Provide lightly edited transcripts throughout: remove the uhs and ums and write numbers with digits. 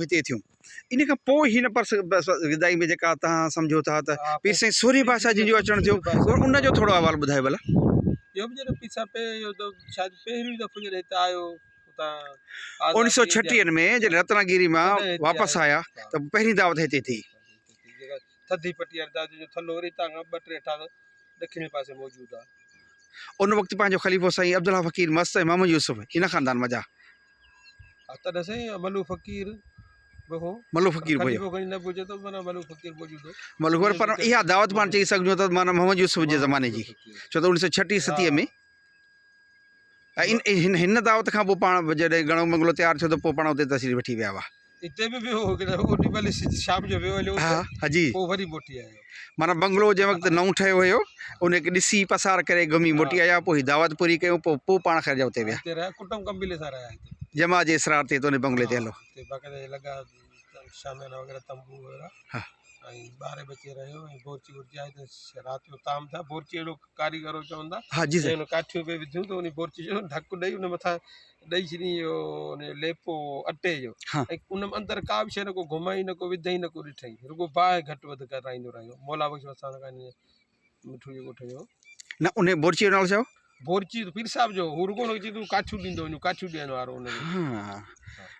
هتي ٿيون. ان کان پوء هن پرس گدائي ۾ جيڪا توهان سمجهو ٿا ته پير سائين سورهيه بادشاهه جن جو اچڻ ٿيو ان جو ٿورو احوال ٻڌايو ڀلا. اهو به جڏهن پير صاحب شايد پهريون دفعو جڏهن هتي آيو اتان اوڻيهه سو ڇٽيهن ۾ جڏهن رتناگيري مان واپس آيا ته پهرين دعوت هتي ٿي. جيڪا ٿڌي پٽي واري دعوت جو ٿلهو وري هتان کان ٻه ٽي ٺا ڏکڻي پاسي موجود آهي. ان وقت پنهنجو خليفو سائين عبدالله فقير مست ۽ محمد يوسف هن خاندان منجهان. ها تڏهن سائين ملو فقير به هو. ملو فقير به هيو. خليفو کڻي نه به هجي ته معنيٰ ملو فقير موجود هو. ملو فقير پر اها دعوت پاڻ چئي سگهجون ته معنيٰ محمد يوسف جي زماني جي ڇو ته اوڻيهه سو ڇٽيهه ستيهه ۾ ۽ ان هن دعوت کان پوء پاڻ جڏهن گهڻو بنگلو تيار ٿيو ته پوء پاڻ اتي تشريف وٺي ويا هئا. اتي به ويو هو ڪڏهن اوڏي مهل شام جو ويو هليو ها ها جي پوء وري موٽي آيو. معنيٰ بنگلو جنهن وقت نئون ٺهيو هيو ان کي ڏسي پسار ڪري گهمي موٽي آيا پوء هي دعوت پوري ڪيون پوء پوء پاڻ خير جا اتي ويا. اتي رهيا ڪٽنب قبيلي سان رهيا هتي. جماعت جي اصرار تي ته ان بنگلي تي هلو. اتي باقاعده لڳا شاميانا وغيره تنبو وغيره. ها. ۽ ٻارهين بجي رهيو ۽ بورچي ورچي آئي ته رات جو طعام ٿيا بورچي اهڙو ڪاريگر هو چون ٿا ها جي سائين ان ڪاٺيون پئي وڌيون ته ان بورچي جو ڍڪ ڏئي ان مٿان ڏئي ڇڏي اهو ان جو ليپو اٽي جو ها ۽ ان اندر ڪا به شيء نه ڪو گهمائي نه ڪو وڌئي نه ڪو ڏٺئي رڳو باهه گهٽ وڌ ڪرائيندو رهيو مولا بخش وساڻ کان مٺو جي ڳوٺ جو. نه انهي بورچيء جو نالو ڇا هو؟ بورچي ته پير صاحب جو هو، هو رڳو ان کي چئي تون ڪاٺيون ڏيندو وڃ، ڪاٺيون ڏيڻ وارو ان جو. ها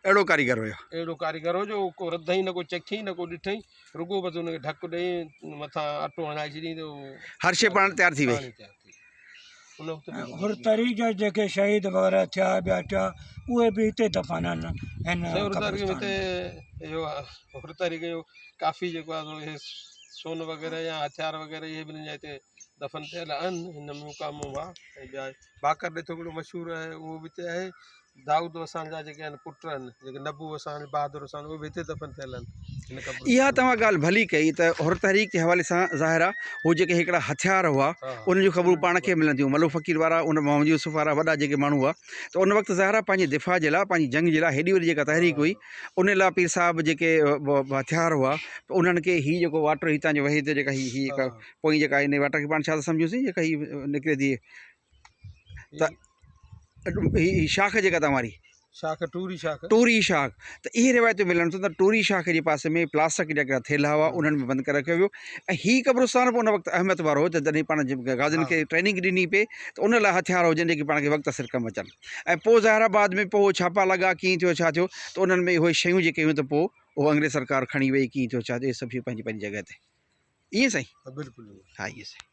اهڙو ڪاريگر هيو. اهڙو ڪاريگر هو جو ڪو رڌئين نه ڪو چکيائين نه ڪو ڏٺئين، رڳو بس ان کي ڍڪ ڏئي مٿان اٽو هڻائي ڇڏيائين ته اهو هر شيء پاڻ تيار ٿي وئي. پاڻ تيار ٿي وئي. ان وقت به حر تري جا جيڪي شهيد وغيره ٿيا ٻيا ٽيا اهي به هتي دفن آهن هن سائين حر تري قبرستان هتي ۾. اهو حر تري جو ڪافي جيڪو آهي سو اهي سون وغيره يا هٿيار وغيره اهي به هنن جا هتي دفن ٿيل آهن هن مقام مان ۽ ٻيا باقر ڏيٿو هڪڙو مشهور آهي اهو به هتي آهي دائود وساڻ جا جيڪي آهن پٽ آهن جيڪي نبو وساڻ بهادر وساڻ اهي به هتي دفن ٿيل آهن هن قبرستان اها توهان ڳالهه ڀلي ڪئي ته حر تحريڪ جي حوالي سان ظاهر آهي هو جيڪي هڪڙا هٿيار هئا انهن جون خبرون پاڻ کي ملن ٿيون ملو فقير وارا ان محمد يوسف وارا وڏا جيڪي ماڻهو هئا ته ان وقت ظاهر آهي پنهنجي دفاع جي لاء پنهنجي جنگ جي لاء هيڏي وڏي جيڪا تحريڪ هئي ان لاء پير صاحب جيڪي هٿيار هئا ته انهن کي هي جيڪو واٽر هتان جو وهي ٿو جيڪا هي هي جيڪا پوئين جيڪا ان واٽر کي پاڻ ڇا ٿا سمجهون سين جيڪا هي نڪري ٿي ته هي شاخ جيڪا توهان واري شاخ ٽوري شاخ ٽوري شاخ ته اهي روايتون ملن ٿيون ته ٽوري شاخ جي پاسي ۾ پلاسٽڪ جا ڪهڙا ٿيلها هئا انهن ۾ بند ڪري رکيو ويو ۽ هي قبرستان به ان وقت اهميت وارو هو ته جڏهن پاڻ غازين کي ٽريننگ ڏني پئي ته ان لاء هٿيار هجن جيڪي پاڻ کي وقت سر ڪم اچن ۽ پوء ظاهر آهي بعد ۾ پوء ڇاپا لڳا ڪيئن ٿيو ڇا ٿيو ته انهن ۾ اهي شيون جيڪي هيون ته پوء اهو انگريز سرڪار کڻي وئي ڪيئن ٿيو ڇا ٿيو اهي سڀ شيون پنهنجي پنهنجي جڳهه تي ائين سائين بلڪل ها ائين سائين.